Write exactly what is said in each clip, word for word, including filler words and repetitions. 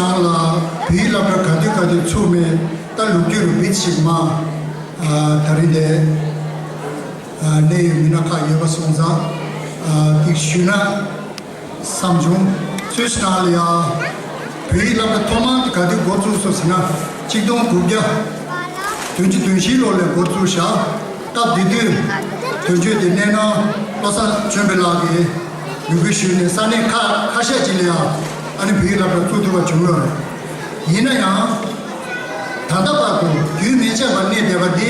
ནང་ལ་བོད་ཡིག་སློབ་གྲྭ་ག་དུས་ག་དུས་ཚུགས་མེད། ད་ལོ་རྒྱུས་རུ་བིད་ཞིག་མ་ཨ་ད་རིང་ལས་ཨ་གནས་ཡོད་མི་སྣ་ཁག་ཡོད་པ་སོང་ཙང་ཨ་ཏིག་ཞུས་ན་བསམ་བྱུང་། སུད་སི་ནང་ལ་ཡ་བོད་ཡིག་སློབ་གྲྭ་ཐོག་མ་དེ་ག་དུས་འགོ་བཙུགས་སོང་ཟེར་ན་གཅིག་སྟོང་དགུ་བརྒྱ་བདུན་ཅུ་དོན་བཞི་ལོ་ལ་འགོ་བཙུགས་བཞག་སྟབས་བདེ་དུས་དོན་གཅོད་དེ་གནས་ན་བློ་བཟང་ཆོས་འཕེལ་ལགས་ཀྱིས་འབོད་སྐུལ་ཞུས་ནས་ས་གནས་ཁག་ཁ་ཤས་ཅིག་ལ་ཡང་ཨ་ནི་བོད་ཡིག་སློབ་གྲྭ་བཙུགས་ཐུབ་པ་བྱུང་ཡོད་རེད། ཡིན་ན་ཡང་ད་ལྟ་བར་དུ་རྒྱུན་མི་ཆད་པར་གནས་བསྡད་པ་འདི་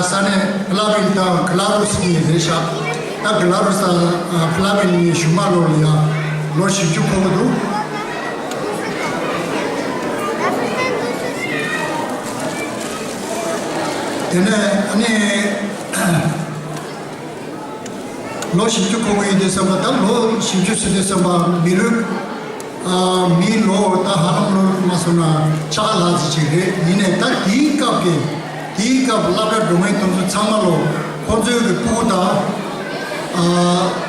ས་གནས་ཕ་ལ་ཝིལ་དང་ག་ལ་རུ་སི་གཉིས་རེད་ཤག་ད་ག་ལ་རུ་སི་དང་ཕ་ལ་ཝིལ་གཉིས་གཞུང་མ་ལོ་ལ་ཡང་ལོ་བཞི་བཅུ་འཁོར་གྱི་འདུག་དེ་ནས་ཨ་ནི་ལོ་བཞི་བཅུ་འཁོར་གྱི་ཡོད་དུས་ཙམ་པ། ད་ལོ་བཞི་བཅུ་ཟེར་དུས་ཙམ་པ་མི་ལོ་ཨ་མིའི་ལོ་ད་ཧ་ལམ་ལོ་མ་སོང་ན་ཕྱེད་ཀ་ལྷག་ཙམ་ཅིག་རེད། ཡིན་ནའི་ད་དེའི་སྐབས་ཀྱི་དེའི་སྐབས་སློབ་གྲྭ་འགྲོ་མཁན་དེ་ཚོ་ཚང་མ་ལོ་ཁོང་ཚོའི་གི་སྤུ་གུ་དང་ཨ་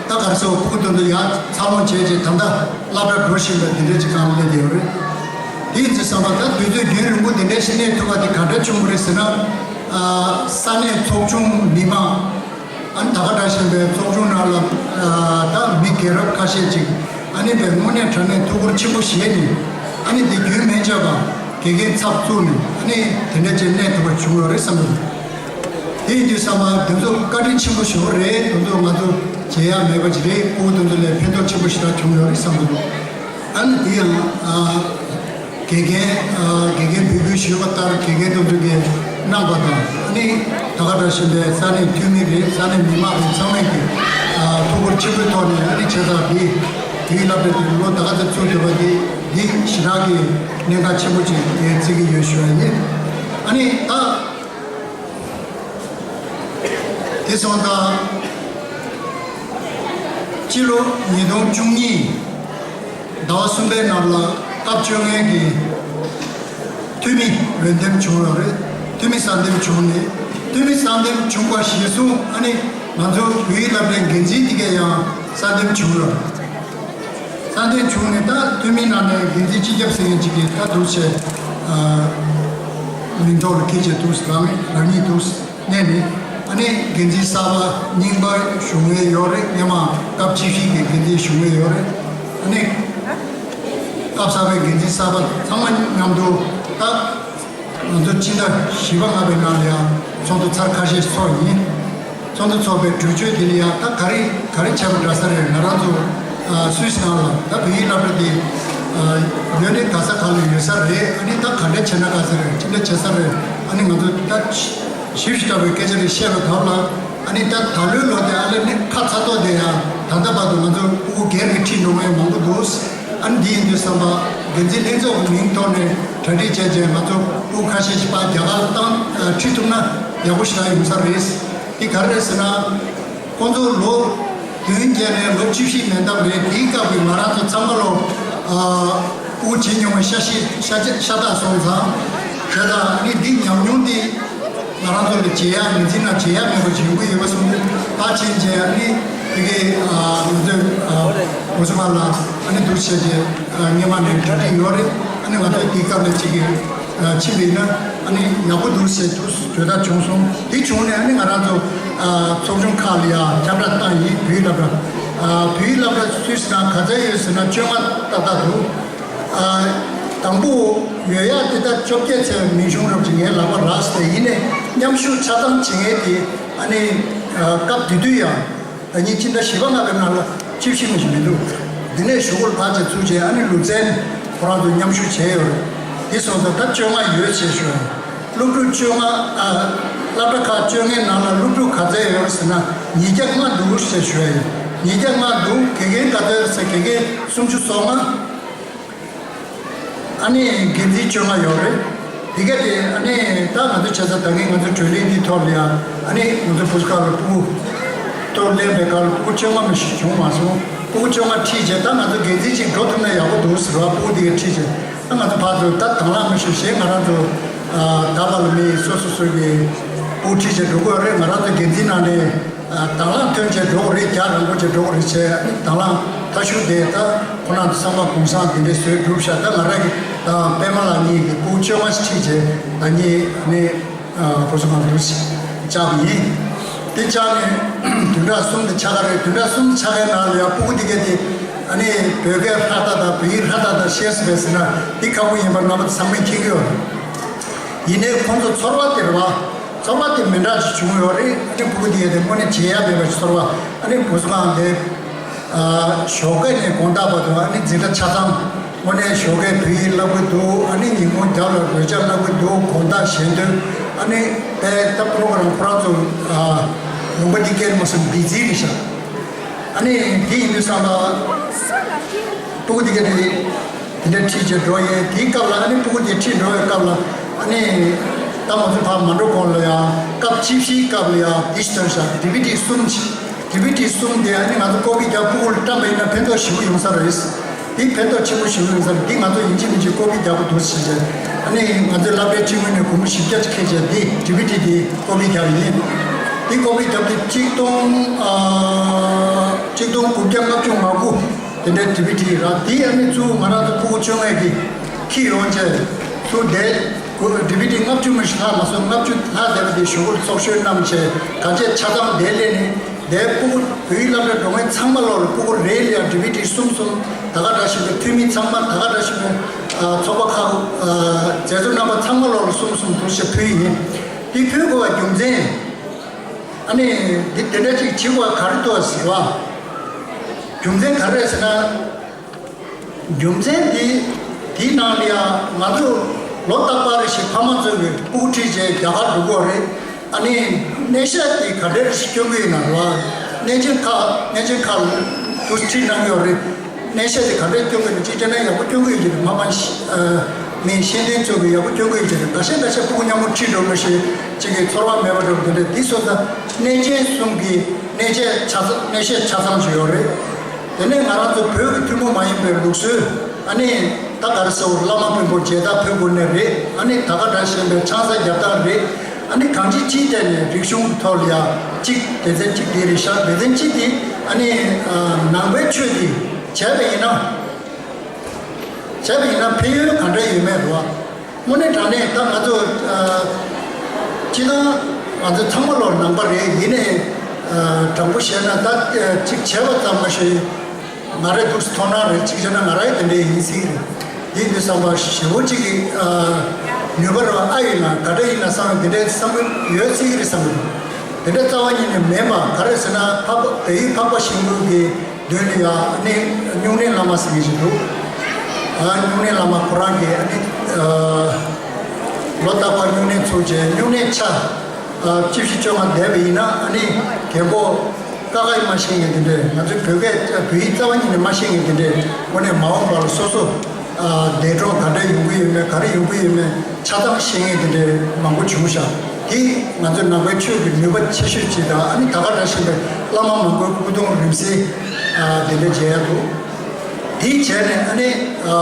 ད་ག་རེ་ཟེར་སྤུ་གུ་དེ་ཚོ་ཡར་འཚར་ལོངས་བྱས་རྗེས་ད་ལྟ་སློབ་གྲྭ་འགྲོ་བཞིན་པ་དེ་འདྲ་ཅིག་སྒང་ལ་སླེབས་བསྡད་ཡོད་རེད། དེ་ཡིན་དུས་ཙམ་པ་ད་དུས་ཚོད་རྒྱུན་རིང་པོ་དེ་འདྲ་ཞིག་གནས་ཐུབ་པ་དེ་ག་འདྲ་བྱུང་བ་རེད་ཟེར་ན། ཨ་ས་གནས་ཚོགས་ཆུང་མི་མང་ཨ་ནི་ད་ག་འདྲ་བཞིན་པའི་ཚོགས་ཆུང་ནང་ལ་ཨ་ད་མི་རྒན་རབས་ཁ་ཤས་ཅིག་ཨ་ནི་པའི་དངོས་གནས་དྲང་གནས་ཐུགས་ཁུར་ཆེན་པོ་བཞེས་ནས་ཨ་ནི་འདི་རྒྱུན་མི་ཆད་པ་དགེ་རྒན་ཚབ་བཙུགས་ནས་ཨ་ནི་དེ་འདྲ་ཅིག་གནས་ཐུབ་པ་བྱུང་ཡོད་རེད་བསམ་གྱི་འདུག་དེ་ཡིན་དུས་ཙམ་པ་དེ་ཚོ་བཀའ་དྲིན་ཆེན་པོ་ཞེ་པོ་རེད། དེ་ཚོ་ང་ཚོ་བརྗེད་ཡག་མེད་པ་ཅིག་རེད། སྤུ་གུ་དེ་ཚོ་ལ་ཕན་ཐོགས་ཆེན་པོ་ཞེ་དྲག་བྱུང་ཡོད་རེད་བསམ་གྱི་འདུག་ཨ་ནི་དེ་ཡང་ཨ་དགེ་རྒན་ཨ་དགེ་རྒན་འབོད་སྐུལ་ཞུས་པ་ལྟར་དགེ་རྒན་དེ་ཚོ་གིས་གནང་པ་དང་། ཨ་ནི་ད་ག་འདྲ་བཞིན་པའི་ས་གནས་འཐུས་མི་རེད། ས་གནས་མི་མང་རེད། ཚང་མས་ཀྱི་ཨ་ཐུགས་ཁུར་ཆེན་པོའི་ཐོག་ནས་ཨ་ནི་བྱས་ཙང་འདི་བོད་ཡིག་སློབ་གྲྭ་དེ་ལོ་ད་ག་ཚོད་ཚུགས་ཐུབ་པ་འདི་འདི་ཞེ་དྲག་གི་གནད་འགག་ཆེན་པོ་ཅིག་ངས་བརྩི་གི་ཡོད་ཞུ་བ་ཡིན། ཨ་ནི་ད། དེ་སོང་ཙང་སྤྱི་ལོ་ཉིས་སྟོང་བཅུ་གཉིས་ཟླ་བ་གསུམ་པའི་ནང་ལ་སྐབས་བཅོ་ལྔའི་གི་འཐུས་མི་འོས་འདེམས་བྱུང་ཡོད་རེད། འཐུས་མི་གསར་འདེམས་བྱུང་ནས་འཐུས་མི་གསར་འདེམས་བྱུང་བ་གཞིར་བཟུང་ཨ་ནི་ང་ཚོ་བོད་ཡིག་སློབ་གྲྭའི་འགན་འཛིན་དེ་གས་ཡང་གསར་འདེམས་བྱུང་ཡོད་རེད། གསར་འདེམས་བྱུང་ནས་ད་འཐུས་མི་ནང་ནས་འགན་འཛིན་སྤྱི་ཁྱབ་ཟེར་མཁན་ཅིག་གིས་ད་འདུག་བྱས་ཨ་མིང་ཐོག་ལ་འཁྱེར་བྱས་འདུག་རང་རང་ཉིད་འདུག་གནས་ནས་ཨ་ནི་འགན་འཛིན་གསར་པ་རྙིང་པ་ཞུ་མཁན་ཡོད་རེད། སྔས་མ་སྐབས་ཅི་ཕྱིའི་གི་འགན་འཛིན་ཞུ་མཁན་ཡོད་རེད། ཨ་ནི་སྐབས་གསར་པའི་འགན་འཛིན་གསར་པ་ཚང་མ་མཉམ་དུ་ད། ང་ཚོ་སྤྱི་ཟླ་བཞི་པ་ལྔ་པའི་ནང་ལ་ཡང་ཚོགས་འདུ་ཚར་ཁ་ཤས་ཚོགས་ཡིན། ཚོགས་འདུ་ཚོགས་པའི་གྲོས་ཆོད་དེ་ལ་ཡང་ད་ག་རེ་ག་རེ་བྱས་པ་འདྲ་ས་རེད། ང་རང་ཚོ་ཨ་སུད་སི་ནང་ལ་ད་བོད་ཡིག་སློབ་གྲྭ་དེ་ཨ་ཡོད་ནི་ག་ས་ག་ལ་ཡོད་ས་རེད། ཨ་ནི་ད་ག་འདྲ་བྱས་ན་དགའ་ས་རེད། ཅི་འདྲ་བྱེད་ས་རེད། ཨ་ནི་ང་ཚོ་ད་ཞིབ་ཞིབ་ལྟ་བུའི་སྐད་ཆ་རེ་བཤད་པའི་སྐབས་ལ་ཨ་ནི་ད་ད་ལོའི་ལོ་དེ་ཨ་ལས་ནི་ཁ་ཚ་ཐོག་དེ་ཡང་ད་ལྟ་བར་དུ་ང་ཚོ་སྤུ་གུ་སྒེར་གྱི་ཁྲིད་འགྲོ་མཁན་མང་པོ་འདུག་ཨ་ནི་འདི་ཡིན་དུས་ཙམ་པ་འགན་འཛིན་ལྷན་ཚོགས་ཀྱི་མིང་ཐོག་ནས་གྲ་སྒྲིག་བྱས་རྗེས་ང་ཚོ་སྤུ་གུ་ཁ་ཤས་ཤིག་ཕར་རྒྱ་གར་ལ་བཏང་ཁྲིད་ཐུབ་ན་ཡག་པོ་ཞེ་དྲག་ཡོང་ས་རེད། འདི་ག་རེ་རེད་ཟེར་ན་ཁོང་ཚོ་ལོ་བདུན་བརྒྱད་ནས་ལོ་བཅུ་བཞི་མན་འདབས་རེད། དེའི་སྐབས་ཀྱི་ང་རང་ཚོ་ཚང་མ་ལོ་ཨ་སྤུ་གུ་བྱེད་མྱོང་བའི་ཤ་ཤེད་ཤ་ཤ་སྟག་སོང་ཙང་། དེ་དང་ནི་འདི་ཉམས་མྱོང་འདི་ང་རང་ཚོ་ལ་བརྗེད་ཡག་མི་འཛིན་ན་བརྗེད་ཡག་མེད་པ་ཅིག་ཡོང་གི་ཡོད་པ་སོང་ཙང་། ཕར་ཕྱིན་བྱས་ཨ་ནི་དེ་གའི་ཨ་ང་ཚོའི་ཨ་འོ་ཙི་མ་ལ་ཨ་ནི་འདུག་བྱས་ཏེ་ཨ་སྔས་མ་ནས་གྲ་སྒྲིག་ཡོད་རེད། ཨ་ནི་ང་ཚོའི་དེའི་སྐབས་ལ་ཅིག་གི་ཨ་ཕྱིན་པ་ཡིན་ན་ཨ་ནི་ཡག་པོ་འདུག་ཟེར་འདུག་བརྗོད་ཐག་བྱུང་སོང་། དེ་བྱུང་ནས་ཨ་ནི་ང་རང་ཚོ་ཨ་ཚོགས་ཆུང་ཁག་ལ་ཡང་ཁྱབ་བསྒྲགས་བཏང་ཡིན། བོད་ཡིག་སློབ་གྲྭ་ཨ་བོད་ཡིག་སློབ་གྲྭ་སུད་སི་ནང་ག་ཚད་ཡོད་ཟེར་ན་བཅོ་ལྔ་ཏག་ཏག་འདུག་ཨ་དང་པོ་ཡོད་ཡག་དེ་ད་བཅོ་བརྒྱད་ཚེ་མིང་གཞུང་རབ་ཀྱི་ངའི་ལག་པ་རག་སྟེ། ཡིན་ནའི་མཉམ་ཞུགས་ཆ་ཚང་བྱེད་མཁན་དེ་ཨ་ནི་ཨ་སྐབས་དེ་དུས་ཡང་ད་ཉིན་ཕྱི་ཟླ་བཞི་པ་ལྔ་པའི་ནང་ལ་གཅིག་ཤི་མི་ཞིག་མི་འདུག་འདི་ནས་གཞུག་གུར་ཕར་ཆེ་ཚུར་ཆེ་ཨ་ནི་ལུས་རྩལ་ནི་ཁོ་རང་ཚོ་མཉམ་ཞུགས་བྱས་ཡོད་རེད། དེ་སོང་ཙང་ད་བཅོ་ལྔ་ཡོད་ཅེས་ཞུ་ཡ་ཡིན། སློབ་ཕྲུག་བཅོ་ལྔ་ཨ་སློབ་གྲྭ་ཁག་བཅོ་ལྔའི་ནང་ལ་སློབ་ཕྲུག་ག་ཚད་ཡོད་རེད་ཟེར་ན་ཉིས་བརྒྱ་ལྔ་འདུག་ཅེས་ཞུ་ཡ་ཡིན། ཉིས་བརྒྱ་ལྔ་འདུག་དགེ་རྒན་ག་ཚད་ཡོད་རེད་ཟེར་དགེ་རྒན་སུམ་ཅུ་སོ་ལྔ། ཨ་ནི་འགན་འཛིན་བཅོ་ལྔ་ཡོད་རེད། དེ་ག་དེ་ཨ་ནི་ད་ང་ཚོ་བྱས་ཙང་ད་གིན་ང་ཚོ་གྲོས་གླེང་འདིའི་ཐོག་ལ་ཡང་ཨ་ནི་ང་ཚོ་བུ་སྐབས་ལ་སྤུ་གུ་གཏོར་ལེན་པའི་སྐབས་ལ་སྤུ་གུ་བཅོ་ལྔ་མི་ཞིག་བྱུང་མ་སོང་། སྤུ་གུ་བཅོ་ལྔ་ཁྲིད་བྱས་ད་ང་ཚོ་འགན་འཛིན་ཅིག་འགྲོ་ཐུབ་ན་ཡག་པོ་འདུག་ཟེར་བ། སྤུ་གུ་དེ་ག་ཁྲིད་བྱས་ད་ང་ཚོ་ཕར་ཚུར་ད་དང་བླངས་མི་ཞིག་གཞན་ང་རང་ཚོ་ད་བར་ལ་མི་སོ་སོ་སོ་གི་སྤུ་གུ་ཁྲིད་བྱས་འགྲོ་དགོས་རེད། ང་རང་ཚོ་འགན་འཛིན་ནང་ནས། དང་བླངས་ཐོན་བྱས་འགྲོ་གི་རེད། རྒྱག་རིང་པོ་བྱས་འགྲོ་གི་རེད་བྱས། ཨ་ནི་དང་བླངས་ཁ་ཤུགས་དེ་ད་ཁོ་རང་ཚོ་ཚང་མ་གུང་སེང་དེ་འདྲའི་བཟོས་གྲུབ་ཤག་ད་ང་རང་གི་ད་པད་མ་ལགས་གཉིས་ཀྱི་སྤུ་གུ་བཅོ་ལྔ་ཞིག་ཁྲིད་བྱས་ད་གཉིས་ཨ་ནི་བུ་གསོ་ཁང་དུ་བཅར་བ་ཡིན། དེ་བཅར་ནས་བདུན་ཕྲག་གསུམ་དེ་ཆགས་ཀ་རེད། བདུན་ཕྲག་གསུམ་ཆགས་ཀའི་ནང་ལ་ཡང་སྤུ་གུ་དེ་གས་དེ་ཨ་ནི་བོད་སྐད་ཧྲ་ཏག་ཏག་བོད་ཡིག་ཧྲ་ཏག་ཏག་ཤེས་སོང་བས་ཟེར་ན་འདི་ཁག་པོ་ཡིན་པ་རྣམ་པ་ཚང་མས་མཁྱེན་གྱི་ཡོད་རེད། ཡིན་ནའི་ཁོང་ཚོ་ཚོར་བ་དེ་རེད་བ། ཚོར་བ་དེ་མི་འདྲ་ཞིག་བྱུང་ཡོད་རེད། ཨ་ནི་སྤུ་གུ་དེ་གས་དེ་དངོས་གནས་བརྗེད་ཡ་མེད་པ་ཞིག་ཚོར་བ། ཨ་ནི་བུ་གསོ་ཁང་དེ་ཨ་ཞོགས་ཀ་ནས་དགོང་དག་བར་དུ་ཨ་ནི་འཛིན་གྲྭ་ཆ་ཚང་དངོས་གནས་ཞོགས་ཀའི་བོད་ཡིག་བསླབ་ཀྱི་འདུག་ཨ་ནི་ཉིན་གུང་རྒྱབ་ལ་རོལ་ཆ་བསླབ་ཀྱི་འདུག་དགོང་དག་ཞལ་འདོན་ཨ་ནི་དཔེ་ལྟ་པོ་ཁོ་རང་ཁོ་རང་ཚོ་ཨ་ལུང་པ་འདི་སྐད་མ་སོང་བདེ་ཚིག་རེད་ཤག་ཨ་ནི་དེ་ཡིན་དུས་ཙམ་པ་སྤུ་གུ་དེ་ག་དེ་དེ་འདྲ་ཁྲིད་བྱས་འགྲོ་ཡས། དེའི་སྐབས་ལ་ཨ་ནི་སྤུ་གུ་དེ་ཁྲིད་འགྲོ་བའི་སྐབས་ལ་ཨ་ནི་ད་ང་ཚོ་ཕར་མ་འགྲོ་གོང་ལ་ཡང་སྐབས་ཅི་ཕྱིའི་སྐབས་ལ་ཡང་དེ་ཞིག་ཐོན་ཤག་ཌི་བི་ཌི་གསུམ་ཞིག་ཌི་བི་ཌི་གསུམ་དེ་ཨ་ནི་ང་ཚོ་ཀོ་པི་རྒྱག་སྤུ་གུ་ལ་བཀྲམ་པ་ཡིན་ན་ཕན་ཐོགས་ཞེ་པོ་ཡོང་ས་རེད། འདི་ཕན་ཐོགས་ཆེན་པོ་ཞིག་ཡོང་ས་རེད། འདི་ང་ཚོ་ཡིན་གཅིག་མིན་གཅིག་ཀོ་པི་རྒྱག་པ་འདུག་ཟེར་བྱས། ཨ་ནི་ང་ཚོའི་སློབ་གྲྭའི་ཁྲིམས་ཀུན་ནས་སྒོར་མོ་བཞི་བརྒྱ་ཅིག་ཁྱེར་བྱས་འདི་ཌི་བི་ཌི་འདི་ཀོ་པི་རྒྱག་པ་ཡིན། འདི་ཀོ་པི་རྒྱབ་སྟེ་གཅིག་སྟོང་ཨ་གཅིག་སྟོང་དགུ་བརྒྱ་ལྔ་བཅུ་ང་དགུ་དེ་འདྲའི་ཌི་བི་ཌི་རག་འདི་ཨ་ནི་ཚུར་ང་རང་ཚོ་སྤུ་གུ་བཅོ་ལྔ་གིས་འཁྱེར་ཡོང་བྱས་ཚུར་བསྡད། ཌི་བི་ཌི་ལྔ་བཅུ་མི་ཞིག་ལྷག་མ་སོང་། ལྔ་བཅུ་ལྷག་བསྡད་པ་འདི་གཞུག་གུར་ཚོགས་ཞུགས་གནང་བྱས་ག་བྱས་ཆ་ཚང་བསྡད་སླེབས་ནས། དེའི་སྤུ་གུ་བོད་ཡིག་སློབ་གྲྭ་འགྲོ་མཁན་ཚང་མ་ལོག་ལ་སྤུ་གུ་རེ་ལ་ཡང་ཌི་བི་ཌི་གསུམ་གསུམ། ད་ག་འདྲ་ཞིག་གི་འཐུས་མི་ཚང་མ། ད་ག་འདྲ་ཞིག་གི་ཨ་ཚོགས་པ་ཁག་ཨ་མཛད་གཙོ་རྣམ་པ་ཚང་མ་ལོག་ལ་གསུམ་གསུམ་འདུག་སེ་ཕུལ་ཡིན། འདི་ཕུལ་དགོས་པ་རྒྱུ་མཚན་ཨ་ནི་འདི་དེ་འདྲ་ཅིག་བྱེད་དགོས་པ་ག་རེ་འདུག་ཟེར་བ། རྒྱུ་མཚན་ག་རེ་རེད་ཟེར་ན། རྒྱུ་མཚན་འདི་དེའི་ནང་ལ་ཡང་ང་ཚོ་ལོ་རྟག་པར་རེ་ཞིག་ཕ་མ་ཚོ་གིས་སྤུ་གུ་ཁྲིད་བྱས་རྒྱ་གར་འགྲོ་གི་ཡོད་རེད། ཨ་ནི་གནས་བཤད་དེ་ག་འདྲ་རེ་ཞིག་སྐྱོན་གི་ཡོད་ན་རེད་བ། གནས་ཆེན་ཁག་གནས་ཆེན་ཁག་ལ་དུ་ཁྲིད་གནང་གི་ཡོད་རེད། གནས་བཤད་དེ་ག་འདྲ་སྐྱོན་གི་ཡོད་ན་གཅིག་བྱས་ན་ཡག་པོ་སྐྱོན་གི་ཡོད་ཀྱི་རེད། མ་མ་ཤི་ཨ་མི་ཤེས་ལྡན་ཚོ་གིས་ཡག་པོ་སྐྱོན་གི་ཡོད་ཀྱི་རེད། འགའ་ཤས་འགའ་ཤས་སྤུ་གུ་མཉམ་པོ་ཁྲིད་འགྲོ་མི་ཤེས་གཅིག་གི་ཚོར་བ་མེད་པ་འགྲོ་གི་འདུག་དེ་སོང་ཙང་གནས་ཆེན་གསུམ་གྱི་གནས་བཤད་ཆ་ཚང་གནས་བཤད་ཆ་ཚང་ཞིག་ཡོད་རེད། དེ་ནས་ང་རང་ཚོ་བོད་ཀྱི་ཐུན་མོང་མ་ཡིན་པའི་ལུགས་སྲོལ། ཨ་ནི་ད་ག་རེ་ཟེར། བླ་མ་དཔོན་པོ་མཇལ་དར་ཕུལ་དགོས་ནི་རེད། ཨ་ནི་ད་ག་འདྲ་ཞིག་ཡིན་པའི་ཆང་ས་རྒྱབ་སྟངས་རེད། ཨ་ནི་གང་ཅི་ཅིའི་ཐད་ནས་རིག་གཞུང་གི་ཐོག་ལ་ཡང་གཅིག་སྡེ་ཚན་གཅིག་དེ་རེད་ཤག་སྡེ་ཚན་གཅིག་དེ་ཨ་ནི་ནང་པའི་ཆོས་འདི་བྱས་པ་ཡིན་ན། བྱས་པ་ཡིན་ན་ཕན་ཡོན་ག་འདྲ་ཡོད་མེད་རེད་བ། དངོས་གནས་དྲང་གནས་ད་ང་ཚོ་ཨ་སྤྱིར་བཏང་ང་ཚོ་ཚང་མ་ལོ་ནང་པ་རེད། ཡིན་ནའི་ཨ་དྲང་པོ་བཤད་ན་ད་ཨ་གཅིག་བྱས་པ་ཙམ་མ་ཤེས། ང་རའི་འདུག་སེ་མཐོང་སྣང་རེད། གཅིག་བྱས་ན་ང་རའི་དེ་འདྲའི་ཡིན་སྲིད་ཀྱི་རེད། འདི་འདི་བསམ་པ་ཞེ་པོ་གཅིག་གི་ཨ་ནུས་པ་རེད་བ། ཨ་ཡིན་ན་ག་འདྲ་ཡིན་ན་བསམ་འདི་འདྲའི་བསམ་གྱི་ཡོད་སྲིད་ཀྱི་རེད་བསམ་གྱི་འདུག་དེ་འདྲ་རྩ་བ་ཉིད་ནས་མེད་པ་ག་རེ་ཟེར་ན། འཕགས་པ་བོད་ཡིག་འཕགས་པ་ཞིག་གི་མདུན་ལ་ཡང་ཨ་ནི་སྨྱུང་གནས་བླ་མ་ཟེར་མཁན་ཞིག་འདུག་ཨ་སྨྱུང་གནས་བླ་མ་ཁོ་རང་གིས་ཨ་ནི་ཨ་ལོ་རྟག་པར་སྨྱུང་གནས་ཚུགས་བྱས་སྨྱུང་གནས་ཆ་ཨ་བཅུ་བཞི་བཅོ་ལྔ་བསྡད་པ་ཡིན་ན། ཨ་ནི་རྒན་གོག་ཀ་ཁ་ཡིག་མ་ཤེས་མཁན་དེ་འདྲས། ང་ཚོའི་བོད་སྐད་བོད་ཡིག་རྩ་བ་ཉིད་ནས་མ་ཤེས་མཁན་དེ་འདྲས་དངོས་གནས་མ་འོངས་པ་ལ་སོ་སོ་ཨ་འདས་གྲོངས་ག་འདྲས་ཡོང་གི་ཡོད་མེད། ག་རེ་ཡོང་གི་ཡོད་མེད་ཆ་ཚང་ཤེས་མཁན་དེ་འདྲས་མང་པོ་བྱུང་ཤག་དེ་ང་ཚོའི་ནང་པའི་ཆོས་ཀྱི་ནུས་པ་ཆེ་ཤོས་ཅིག་དང་། ཨ་ནི་ད་ག་འདྲ་ཞིག་པའི་བླ་མ་མང་པོའི་སྐུ་གདུང་རིང་བསྲེལ་ཨ་དེ་འདྲ་མཇལ་ཡ་འདུག་དེ་བྱས་ནས་ཨ་ནི་ཨ་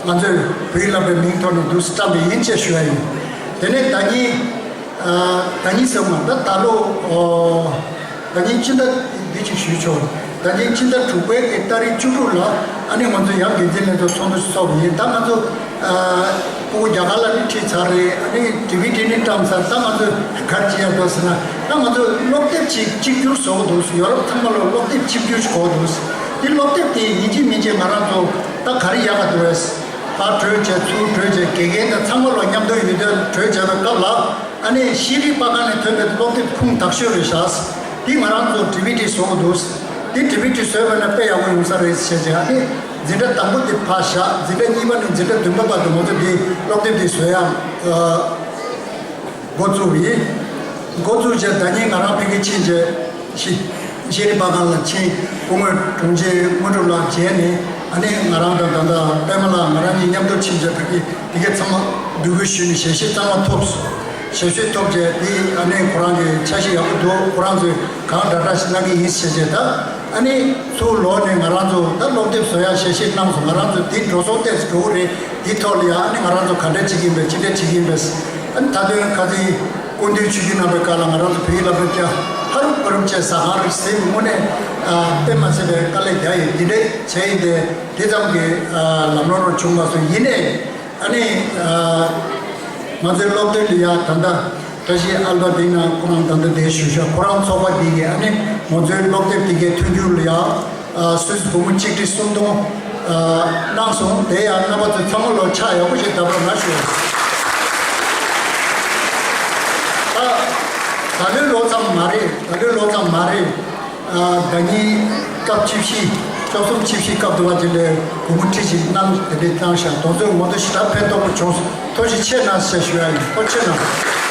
ང་ཚོས་བོད་ཡིག་བསླབ་པའི་མིང་ཐོག་ནས་འདུག་སེ་བཀྲམ་པ་ཡིན་ཅེས་ཞུ་ཡ་ཡིན། དེ་ནས་ཟླ་ཉིན་ཨ་ཟླ་ཉིན་ཟེར་བ་མ་ད་ད་ལོ་ཨོ་ཟླ་ཉིན་ཕྱི་ཟླ་འདི་ཅིག་ཞུས་ཆོག་ཟླ་ཉིན་ཕྱི་ཟླ་དྲུག་པའི་གི་ཏ་རིག་བཅུ་དྲུག་ལ་ཨ་ནི་ང་ཚོ་ཡང་འགན་འཛིན་ལྷན་ཚོགས་ཚོགས་འདུ་ཞིག་ཚོགས་པ་ཡིན། ད་ང་ཚོ་ཨ་སྤུ་གུ་རྒྱ་གར་ལ་ནི་ཁྲིད་ཚར་རེད། ཨ་ནི་ཌི་བི་ཌི་ནི་བཀྲམ་ཚར། ད་ང་ཚོ་ག་རེ་བྱེད་ཡ་འདུག་ཟེར་ན། ད་ང་ཚོ་སློབ་དེབ་ཅིག་གཅིག་གྱུར་བཟོ་དགོས་འདུག་ཡོ་རོབ་ཚང་མ་ལ་སློབ་དེབ་གཅིག་གྱུར་ཞིག་དགོས་འདུག་དེ་སློབ་དེབ་དེ་ཡིན་གཅིག་མིན་གཅིག་ང་རང་ཚོ་ད་ག་རེ་ཡག་ག་འདུག་བས། ཕར་བྲོས་བྱས་ཚུར་བྲོས་བྱས་དགེ་རྒན་དང་ཚང་མ་ལ་མཉམ་དུ་ཡོད་དོན་བྲོས་བྱས་པའི་སྐབས་ལ། ཨ་ནི་ཤེས་རིག་པ་ཁང་ནས་ཐོན་པའི་སློབ་དེབ་ཁུངས་དག་ཤོས་རེད་ཤག་འདི་ང་རང་ཚོ་ཌི་བི་ཌི་བཟོ་དགོས་འདུག་འདི་ཌི་བི་ཌི་བཟོས་པ་ན་དཔེ་ཡག་པོ་ཡོང་ས་རེད་ཟེར་བྱས། ཨ་ནི་འཛིན་གྲྭ་དང་པོ་དེ་ཕར་བཞག་འཛིན་གྲྭ་གཉིས་པ་ནས་འཛིན་གྲྭ་བདུན་པ་བར་དུ་ང་ཚོ་འདི་སློབ་དེབ་འདི་བཟོ་ཡ་ཨ་འགོ་བཙུགས་པ་ཡིན། འགོ་བཙུགས་བྱས་ཟླ་ཉིན་ང་རང་ཕ་གིར་ཕྱིན་བྱས། ཤེས་ཤེས་རིག་པ་ཁང་ལ་ཕྱིན། སྐུ་ངོ་དྲུང་ཆེ་དངོས་གྲུབ་ལགས་མཇལ་ནས། ཨ་ནི་ང་རང་དང་ད་ལྟ་པད་མ་ལགས་ང་རང་གཉིས་མཉམ་དུ་ཕྱིན་བྱས་ཕ་གི་དེ་གས་ཚང་མ་འབོད་སྐུལ་ཞུས་ནས་ཞལ་བཞེས་གཙང་མ་ཐོབ། ཞལ་བཞེས་ཐོབ་བྱས་དེ་ཨ་ནི་ཁོ་རང་གི་འཆར་གཞི་ཡག་པོ་འདུག་ཁོ་རང་ཚོས་གང་དྲག་དྲག་ཞིག་གནང་གི་ཡིན་ཞེས་བྱས། ད་ཨ་ནི་ཚུར་ལོག་ནས་ང་རང་ཚོ་ད་སློབ་དེབ་བཟོ་ཡ་ཞལ་བཞེས་གནང་སོང་། ང་རང་ཚོ་དེ་འགྲོ་སོང་ཏོག་ཙམ་འགྲོ་གི་རེད། དེའི་ཐོག་ལ་ཡང་ཨ་ནི་ང་རང་ཚོ་ག་འདྲ་བྱེད་ཀྱི་ཡིན་པས་ཅི་འདྲ་བྱེད་ཀྱི་ཡིན་པས། ཨ་ནི་ད་དུང་ཁ་སང་སྐུ་མདུན་ཆིབས་བསྒྱུར་གནང་བའི་སྐབས་ལ་ང་རང་ཚོ་བོད་ཡིག་སློབ་གྲྭ་བསྐྱར་ ཕ་རུབ་ཕ་རུབ་བྱས་ཟ་ཁང་རེད་ཟེར་དངོས་གནས་དཔེ་མ་སྲིད་པའི་དཀའ་ལས་རྒྱག་ཡོད། འདི་འདྲས་བྱས་ཡིན་ཏེ་དེ་ཙམ་གྱི་ལམ་ལྷོང་རུ་བྱུང་མ་སོང་། ཡིན་ནའི་ཨ་ནི། ང་ཚོའི་སློབ་དེབ་ལ་ཡ་ད་ལྟ་བཀྲ་ཤིས་ཨལ་པ་འདི་ན་ཁོ་རང་ད་ལྟ་དེ་ཞུ་ཤག་ཁོ་རང་ཚོགས་པ་འདི་གིས་ཨ་ནི་ང་ཚོའི་སློབ་དེབ་འདི་གའི་མཐུན་འགྱུར་ལ་ཡ་སུད་སི་སྒོར་མོ་གཅིག་ཁྲི་སུམ་སྟོང་གནང་སོང་། དེ་ཡང་རྣམ་པ་ཚོ་ཚང་མ་ལོ་ཕྱག་ཡག་པོ་ཞིག་བརྡབ་རོགས་གནང་ཞུ། ད་ད་ལོའི་ལོ་ཙམ་མ་རེད། ད་ལོའི་ལོ་ཙམ་མ་རེད། ཟླ་ཉིན་སྐབས་ཆིབས་ཞི་བཅུ་གསུམ་ཆིབས་ཞི་སྐབས་དུ་བ་དེ་ལས་སྒོར་མོ་ཁྲི་ཞིག་གནང་། དེ་འདྲས་བཏང་ཤག་དེ་ཚོས་ང་ཚོ་ཞེ་དྲག་ཕན་ཐོགས་པོ་བྱུང་སོང་། ཐུགས་རྗེ་ཆེ་གནང་ཞེས་ཞུ་ཡ་ཡིན། ཐུགས་རྗེ་ཆེ་གནང་།